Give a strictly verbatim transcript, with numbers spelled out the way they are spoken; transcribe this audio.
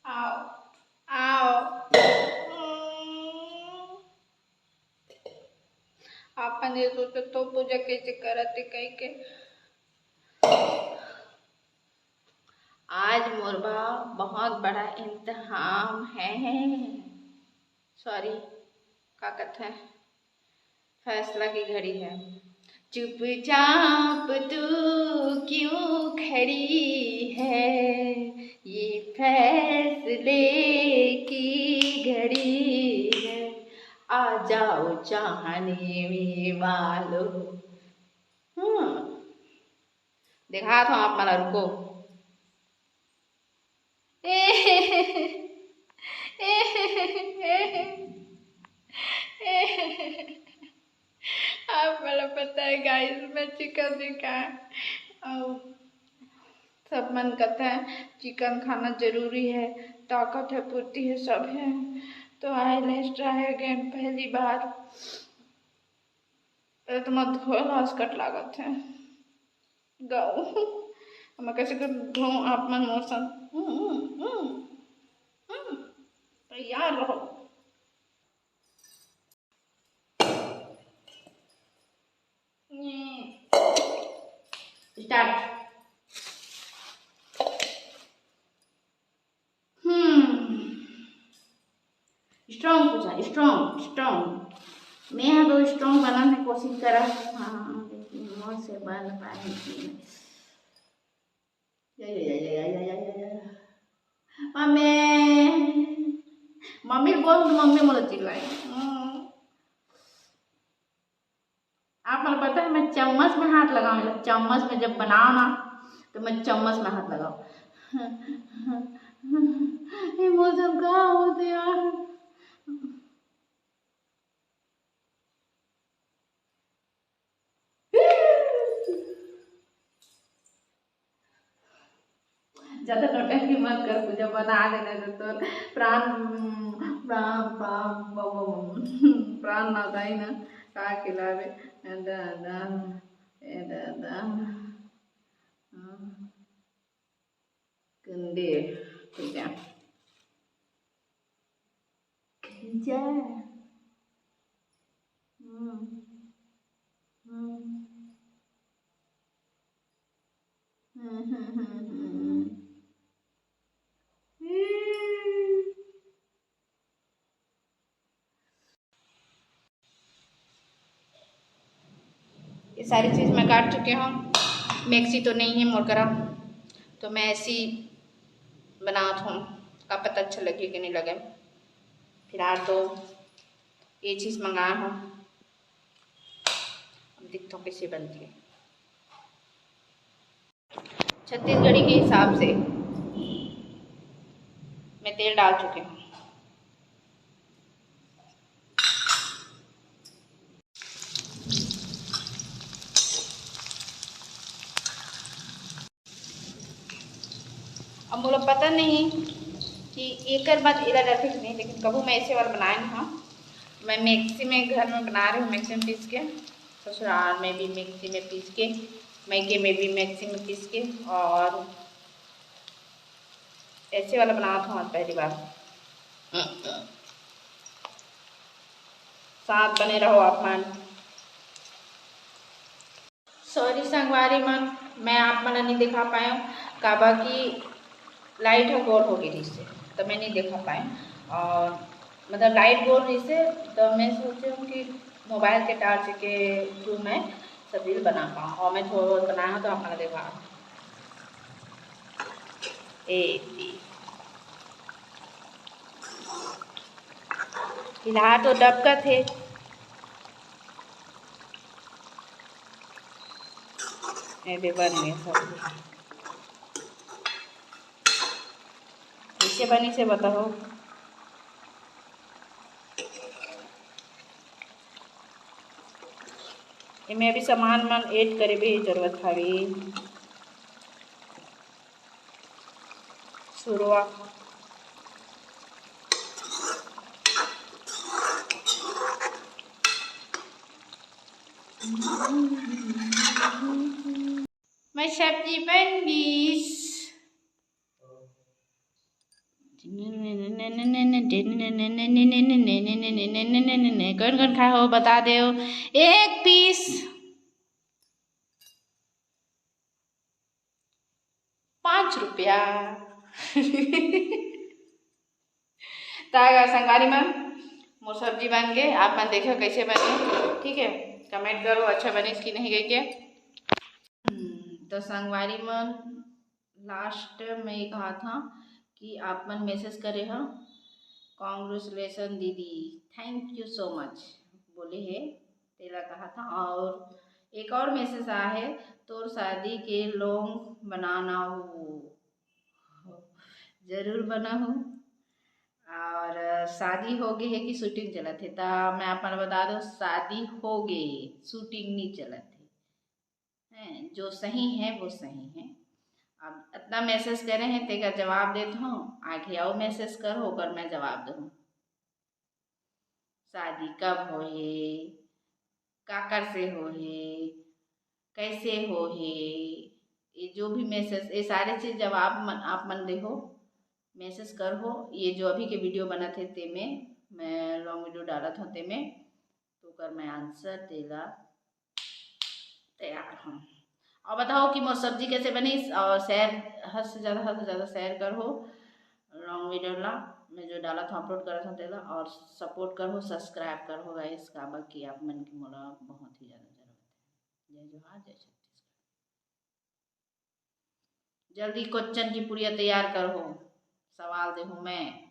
आओ, आओ। आप मन ये सोचत हो पूजा कैसे करत हे कहिके। आज मोर बा बहुत बड़ा इम्तिहान है। सॉरी, का कहते हैं, फैसला की घड़ी है। चुपचाप तू क्यों खड़ी है, ये फैसले की घड़ी है। आ जाओ चाहने वालों। हम्म, दिखात हूँ आप मन ला, रुको। आप मन ला पता है गाइस, मैं चिकन नहीं खाए। और सब मन कहते हैं चिकन खाना जरूरी है, ताकत है, फुर्ती है, सब है। तो I let's try again, पहली बार। अरे तो मत धोए ला, असकट लागत है। गऊ। मैं कैसे कर धोऊं, आप मन मोर संग। हम्म, हम्म, हम्म, हम्म। तैयार रहो। स्टार्ट। हम्म, स्ट्रॉन्ग पूछा, स्ट्रॉन्ग, स्ट्रॉन्ग। मैं हा तो स्ट्रॉन्ग बनने की कोशिश करा हूँ, हाँ, लेकिन मोर से बन पाए नहीं। या, या, या, या, या, या, या, या, या। मम्मी, मम्मी बोल, मम्मी मोला चिल्लाई। हम्म। आप मन पता है, मैं चम्मच में हाथ लगाऊं, चम्मच में जब बनाओ ना, तो मैं चम्मच में हाथ लगाऊं। इमोशन का होते यार। ज्यादा नौटंकी मत कर पूजा, बना देने तो तोर प्राण, प्राण, प्राण, प्राण ना जाई ना, का खिलावे? ए दादा, ए दादा। हाँ। गंदे पूजा। पूजा। हम्म। हम्म। हम्म, हम्म, हम्म, हम्म। हम्म। ये सारी चीज़ मैं काट चुके हूँ। मिक्सी तो नहीं है मोर करा, तो मैं ऐसी बनात हूँ, का पता अच्छा लगे कि नहीं लगे। फिलहाल तो ये चीज़ मंगाए हूँ, अब देखता हूँ कैसे बनती है। छत्तीसगढ़ी के हिसाब से मैं तेल डाल चुके हूँ। अब मोला पता नहीं कि एकर बाद एला डरथे कि नहीं, लेकिन कभू मैं ऐसे वाला बनाए नहीं हूँ। मैं मिक्सी में, घर में बना रही हूँ, मिक्सी में पीस के। ससुराल में भी मिक्सी में पीस के, मायके में भी मिक्सी में पीस के, और ऐसे वाला बनात हूँ आज पहली बार। साथ बने रहो आप मन। सॉरी संगवारी मन, मैं आप मन ला नहीं दिखा पाए हूँ, काबर कि लाइट ह गोल हो गई रहिस से, तो मैं नहीं दिखा पाए। और मतलब लाइट गोल रहिस से, तो मैं सोचे हूँ कि मोबाइल के टार्च के थ्रू मैं सब रील बना पाऊँ, और मैं थोड़ा बहुत बनाया हूँ तो आप मन ला दिखा। ए, ए। फिलहाल तो डबकत हे। ए दे बन गए सब। कैसे बनी से बताओ। एमे अभी सामान मन ऐड करे भी जरूरत हवे। सुरवा। मैं सब्जी बन गईस। कौन कौन खाए हो बता देव। एक पीस पाँच रुपया। त संगवारी मन, मोर सब्जी बन गे, आप मन देखो कैसे बने, ठीक है, कमेंट करो अच्छा बनिस कि नहीं कहिके। हम्म, तो संगवारी मन, लास्ट में ये कहा था कि आप मन मैसेज करे हो, कॉन्ग्रेचुलेशन दीदी, थैंक यू सो मच बोले है, तेला कहा था। और एक और मैसेज आया है, तोर शादी के लोंग बनाना हो, जरूर बना हो। और शादी हो गए है कि शूटिंग चलत है, तो मैं आप मन बता दो, शादी हो गए, शूटिंग नहीं चलत है। हैं, जो सही है वो सही है। अब इतना मैसेज करे हैं, तेकर जवाब देत हूँ, आगे आओ मैसेज करो, ओकर मैं जवाब दूँ। शादी कब होहे, काकर से होहे, कैसे होहे, ये जो भी मैसेज, ये सारे चीज जवाब मन, आप मन देहो, मैसेज कर हो। ये जो अभी के वीडियो बनत है तेमे, मैं लॉन्ग वीडियो डालत हूँ तेमे, तो कर मैं आंसर देला तैयार हूँ। और बताओ कि मोर सब्जी कैसे बनी, और शेयर, हद से ज़्यादा, हद से ज़्यादा शेयर कर हो लॉन्ग वीडियो ला, मैं जो डालत हूँ, अपलोड करत हूँ तेला, और सपोर्ट कर हो, सब्सक्राइब कर हो गाइस, काबर कि आप मन के मोला बहुत ही ज़्यादा जरूरत है। जय जोहार, जय छत्तीसगढ़। जल्दी क्वेश्चन की पुड़िया तैयार कर हो, सवाल दे हूँ मैं।